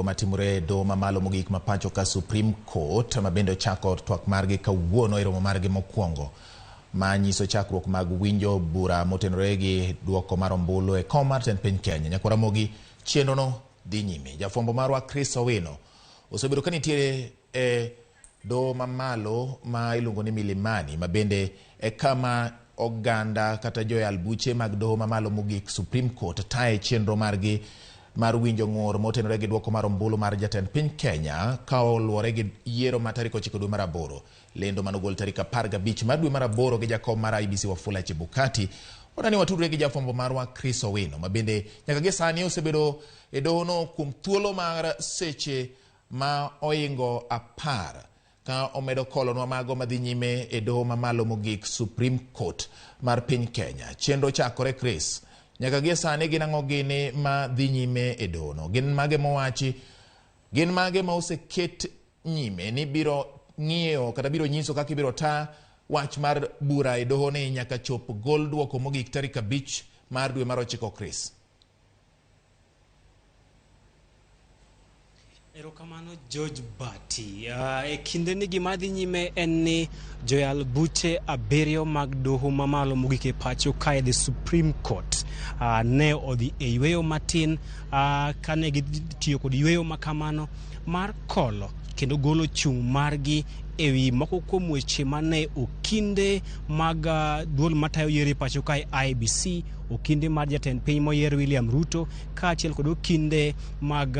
Matimore e doho mamalo mogik ma pacho ka Supreme Court ma bende ochako twak margi kawuono e romo margi mokwongo ma nyiso chakruok mag winjo bura motenore gi duoko mar ombulu e kom mar tend piny Kenya. Nyakwar Ramogi, chenrono dhi nyime. Jafwambo marwa Chris Owino osebedo ka nitiere e doho mamalo ma iluongo ni Milimani ma bende e kama oganda kata joyal buche mag doho mamalo mogik Supreme Court taye chenro margi mar winjo ng'ur motenore gi duoko mar ombulu mar jatend piny Kenya ka oluwore gi yiero ma tarik 9 dwe mar aboro. Lendo manogol tarik 15 mar dwe mar aboro gi jakom mar IEBC Wafula Chebukati onani watudre gi jafwambo marwa Chris Owino ma bende nyaka gi sani osebedo e dohono kuom thuolo mar seche ma oingo 10 ka omedo kolonwa mago madhi nyime e doho mamalo mogik Supreme Court mar piny Kenya. Chenro chakore Chris. Nyaka gie sani gin ang'o gini ma dhi nyime e dohono? Gin mage mowachi? Gin mage ma oseket nyime ni biro ng'iyo kata biro nyiso kaka ibiro ta wach mar bura e doho ni nyaka chop gol duoko mogik tarik 5 mar dwe mar 9 Chris? Erokamano George Bati. E kinde ni gima dhi nyime en ni joyal buche 7 mag doho mamalo mogik e pacho kae the Supreme Court ne odhi e yweyo matin kane gitiyo kod yweyo makamano mar kolo kendo golo chung' margi e wi moko kuom weche mane okinde mag duol matayo yiero e pacho kae IEBC, okinde mar jatend piny moyier William Ruto kaachiel kod okinde mag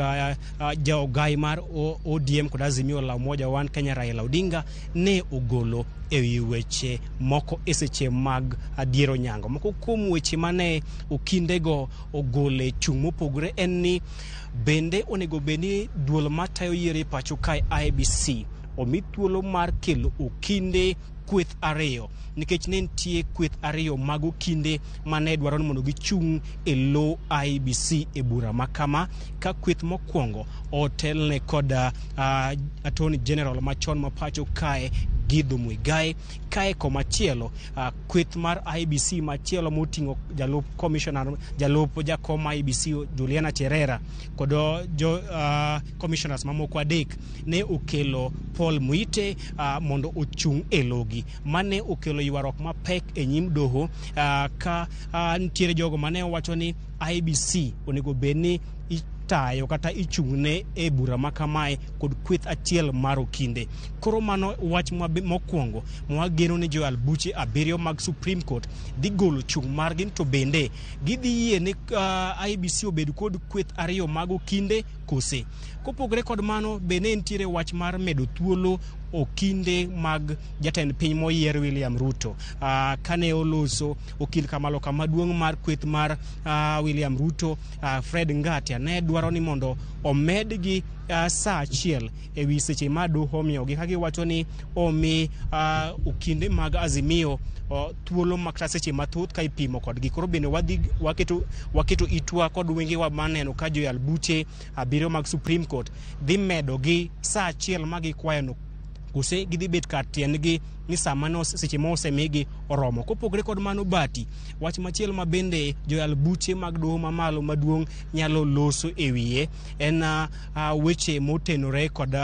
jaogai mar ODM kod Azimio la Umoja One Kenya Raila Odinga ne ogolo e wi weche moko e seche mag diero nyango. Moko kuom weche mane okindego ogole chung' mopogore en ni bende onego bed ni duol matayo yiero e pacho kae IEBC omi thuolo mar kelo okinde kweth 2 nikech ne nitie kweth 2 mag okinde mane dwaro ni mondo gichung' e lo IEBC e bura ma kama, ka kweth mokwongo otelne kod Attorney General machon ma pacho kae Githu Muigai, kae komachielo kweth mar IEBC machielo moting'o jalup commissioner, jalup jakom IEBC Juliana Cherera kod jo commissioners mamoko 3 ne okelo Paul Muite mondo ochung' e logi, mane okelo ywaruok mapek e nyim doho ka nitiere jogo mane owacho ni IEBC onego bed ni itayo kata ichung'ne e bura ma kamae kod kweth achiel mar okinde. Koro mano wach mokwongo mwageno ni joyal buche 7 mag Supreme Court dhi golo chung' margi, to bende gidhi yie ni IEBC obed kod kweth 2 mag okinde kose. Kopogore kod mano, bende nitiere wach mar medo thuolo okinde mag jatend piny moyier William Ruto. Kane oloso okil kamaloka maduong' mar kweth mar William Ruto, Fred Ngatia ne dwaro ni mondo omedgi saa achiel e wi seche ma doho omiyogi, ka giwacho ni omi okinde mag Azimio thuolo makata seche mathoth ka ipimo kodgi. Koro bende wadhi waketo itwa kod wengewa maneno ka joyal buche 7 mag Supreme Court dhi medo gi saa achiel ma gikwayo no, kose gidhi bet kar tiendgi ni sama no seche ma osemigi oromo. Kopogore kod mano, Bati, wach machielo ma bende joyal buche mag doho mamalo maduong' nyalo loso e wiye en weche motenore kod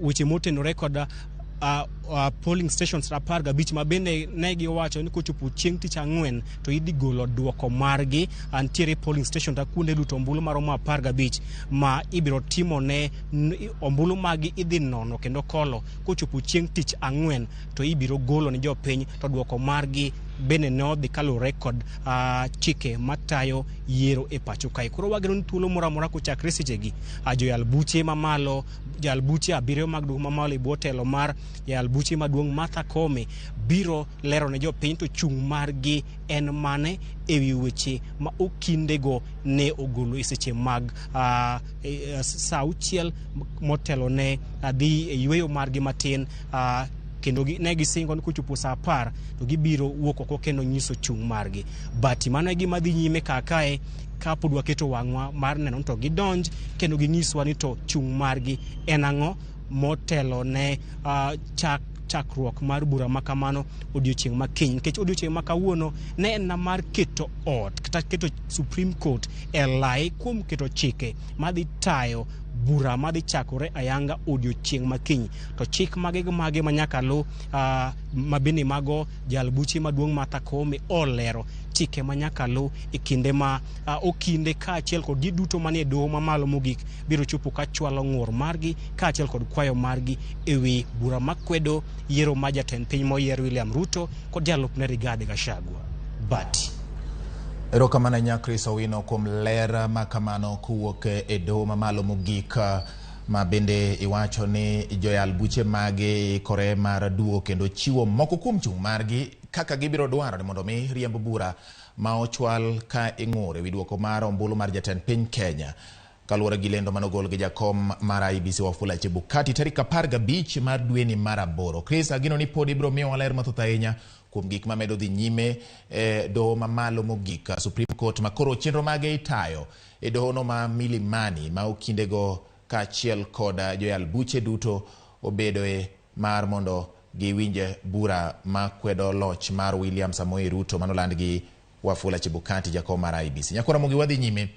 weche motenore kod polling stations 15 ma bende ne giwacho ni kochopo chieng' tich ang'wen to idhi golo duoko margi. Nitiere polling station ta kuonde luto ombulu maromo 15 ma ibiro timo ne ombulu magi idhi nono kendo kolo kochopo chieng' tich ang'wen to ibiro golo ne jopiny, to duoko margi bende ne odhi kaluwore kod chike matayo yiero e pacho kae. Koro wageno ni thuolo moro amora kochakre sechegi, joyal buche mamalo, joyal buche 7 mag doho mamalo e bwo telo mar jayal buche maduong' Martha Koome biro lero ne jopiny to chung' margi en mane e wi weche ma okindego ne ogolo e seche mag saa 6 motelo ne dhi e yweyo margi matin, kendo ne gisingo ni kochopo saa 10 to gibiro wuok oko kendo nyiso chung' margi. But mano e gima dhi nyime kar kae, kapod waketo wang'wa mar neno to gidonj kendo ginyiswa ni to chung' margi en ang'o motelo ne chakruok mar bura ma kamano odiochieng' ma kiny, nikech odiochieng' ma kawuono ne en mar keto ot kata keto Supreme Court e lai kuom keto chike madhi tayo bura madhi chakore ayanga odiochieng' ma kiny. To chik mage gi mage ma nyaka lu, mabende mago jal buche maduong' Martha Koome olero chike ma nyaka lu e kinde ma okinde kaachiel kod ji duto manie doho mamalo mogik biro chopo ka chwalo ng'ur margi kaachiel kod kwayo margi ewi bura makwedo yiero ma jatend piny moyier William Ruto kod jalupne Rigathi Gachagua. Bati. Erokamano ahinya Chris Owino kuom ler ma kamano kowuok e doho mamalo mogik, ma bende iwacho ni joyal buche mage ikore mar duogo kendo chiwo moko kuom chung' margi kaka gibiro dwaro ni mondo mi riemb bura ma ochwal ka ing'ur ewi duoko mar ombulu mar jatend piny Kenya kaluwore gi lendo manogol gi jakom mar IEBC Wafula Chebukati tarik 15 mar dweni mar 8. Chris, ageno ni pod ibiro miyowa ler mathoth ahinya kuom gik mamedo dhi nyime e doho mamalo mogik Supreme Court, ma koro chenro mage itayo e dohono ma Milimani ma okindego kaachiel kod joyal buche duto obedoe mar mondo giwinj bura makwedo loch mar William Samoei Ruto manoland gi Wafula Chebukati, jakom mar IEBC. Nyakora Ramogi, wadhi nyime.